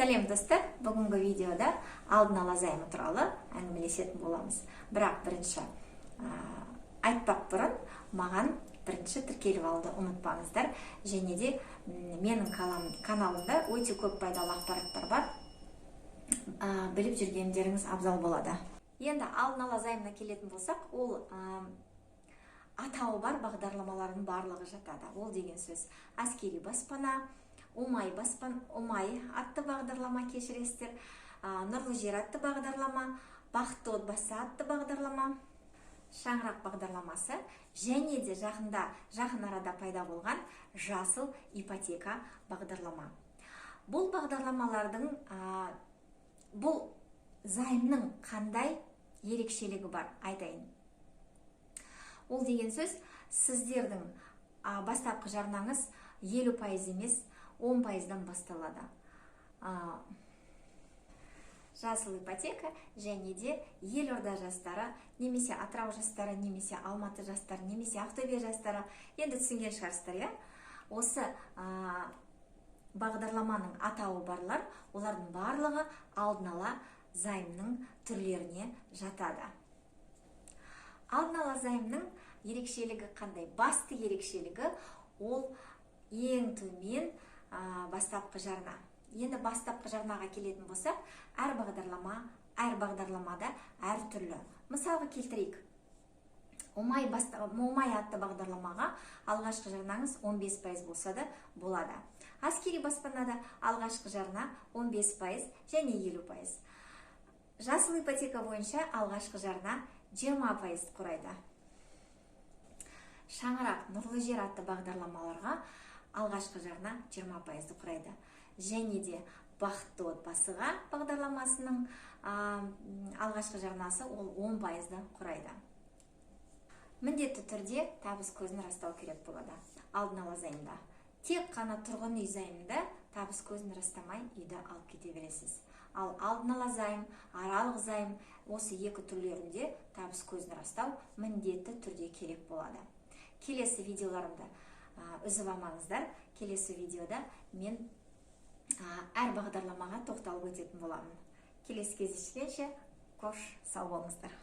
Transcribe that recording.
Сәлем, достар! Бүгінгі видеода алдын ала займы туралы әңгімелесетін боламыз. Бірақ бірінші айтпақ бұрын маған бірінші тіркеліп алуды ұмытпаңыздар. Және де менің каналымда өте көп пайдалы ақпараттар бар, біліп жүргендеріңіз абзал болады. Енді алдын ала займына келетін болсақ, ол атауы бар бағдарламалардың барлығы жатады. Ол деген сөз әскери баспана, Ұмай баспан, Ұмай атты бағдарлама, кешіресіздер, Нұрлы жер атты бағдарлама, Бақытты отбасы атты бағдарлама, Шаңырақ бағдарламасы және де жақында, жақын арада пайда болған жасыл ипотека бағдарлама. Бұл бағдарламалардың, бұл займның қандай ерекшелігі бар, айтайын. Ол деген сөз сіздердің бастапқы жарнаңыз 50% емес, 10%-дан басталады. Жасыл ипотека және де Елорда жастары немесе Атырау жастары немесе Алматы жастары немесе Ақтөбе жастары, енді түсінген шығарсыздар, иә? Осы бағдарламаның атауы барлар, олардың барлығы алдын ала займның түрлеріне жатады. Алдын ала займның ерекшелігі қандай? Басты ерекшелігі ол ең төмен бастапқы жарна. Енді бастапқы жарнаға келетін болсақ, әр бағдарлама, әр бағдарламада әртүрлі. Мысалға келтірейік, Ұмай атты бағдарламаға алғашқы жарнаңыз 15% болса да болады. Әскери баспанада алғашқы жарна 15% және 50%. Жасыл ипотека бойынша алғашқы жарна 20% құрайды. Шаңырақ, Нұрлы жер атты бағдарламаларға алғашқы жарна 20%-ды құрайды. Және де Бақытты отбасыға бағдарламасының алғашқы жарнасы ол 10%-ды құрайды. Міндетті түрде табыс көзін растау керек болады алдын ала займда. Тек қана тұрғын үй займында табыс көзін растамай, үйді алып кете бересіз. Ал алдын ала займ, аралық займ, осы екі түрлерінде табыс көзін растау міндетті түрде керек болады. Келесі видеоларымды үзіп алмаңыздар. Келесі видеода мен әр бағдарламаға тоқталып өтетін боламын. Келесі кездескенше, қош, сау болыңыздар!